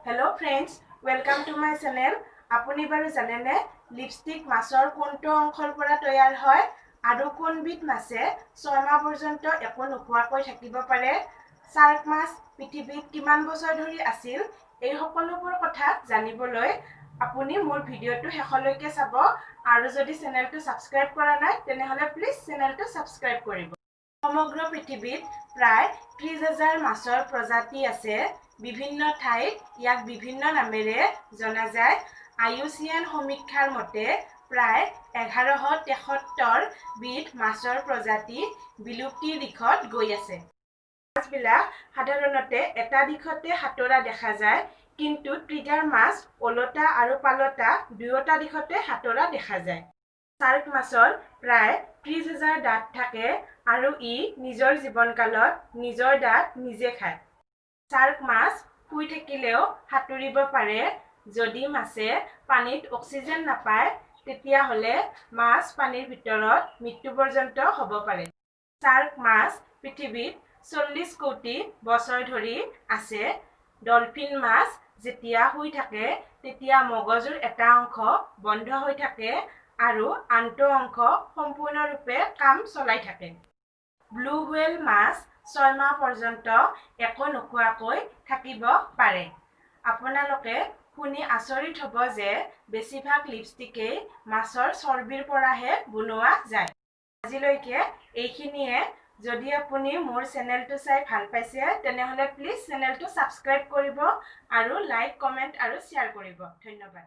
Hello friends, welcome to my channel. আপুনি বাৰু জানেনে লিপষ্টিক মাছৰ কোনটো অংশৰ পৰা তৈয়াৰ হয় আৰু কোনবিধ মাছে 6 মাহ পৰ্যন্ত একো নোখোৱাকৈ থাকিব পাৰে? শ্বাৰ্ক মাছ পৃথিৱীত কিমান বছৰ ধৰি আছিল? এই সকলোবোৰ কথা জানিবলৈ আপুনি মোৰ ভিডিঅ'টো শেষলৈকে চাব আৰু যদি চেনেলটো ছাবস্ক্ৰাইব কৰা নাই, তেনেহ'লে প্লিজ চেনেলটো ছাবস্ক্ৰাইব কৰিব। সমগ্ৰ পৃথিৱীত প্ৰায় 30,000 মাছৰ প্ৰজাতি আছে। বিভিন্ন ঠাইত ইয়াক বিভিন্ন নামেৰে জনা যায়। আইউচিএন সমীক্ষাৰ মতে প্ৰায় 1173 বিধ মাছৰ প্ৰজাতি বিলুপ্তিৰ দিশত গৈ আছে। মাছবিলাক সাধাৰণতে এটা দিশতে সাঁতোৰা দেখা যায়, কিন্তু ট্ৰিগাৰ মাছ ওলোটা আৰু পালটা দুয়োটা দিশতে সাঁতোৰা দেখা যায়। শ্বাৰ্ক মাছৰ প্ৰায় 30,000 দাঁত থাকে আৰু ই নিজৰ জীৱনকালত নিজৰ দাঁত নিজে খায়। শ্বাৰ্ক মাছ শুই থাকিলেও সাঁতুৰিব পাৰে। যদি মাছে পানীত অক্সিজেন নাপায়, তেতিয়াহ'লে মাছ পানীৰ ভিতৰত মৃত্যু পৰ্যন্ত হ'ব পাৰে। শ্বাৰ্ক মাছ পৃথিৱীত 40 কোটি বছৰ ধৰি আছে। ডলফিন মাছ যেতিয়া শুই থাকে, তেতিয়া মগজুৰ এটা অংশ বন্ধ হৈ থাকে আৰু আনটো অংশ সম্পূৰ্ণৰূপে কাম চলাই থাকে। ব্লু হোৱেল মাছ 6 মাহ পৰ্যন্ত একো নোখোৱাকৈ থাকিব পাৰে। আপোনালোকে শুনি আচৰিত হ'ব যে বেছিভাগ লিপষ্টিকেই মাছৰ চৰ্বিৰ পৰাহে বনোৱা যায়। আজিলৈকে এইখিনিয়ে। যদি আপুনি মোৰ চেনেলটো চাই ভাল পাইছে, তেনেহ'লে প্লিজ চেনেলটো ছাবস্ক্ৰাইব কৰিব আৰু লাইক, কমেণ্ট আৰু শ্বেয়াৰ কৰিব। ধন্যবাদ।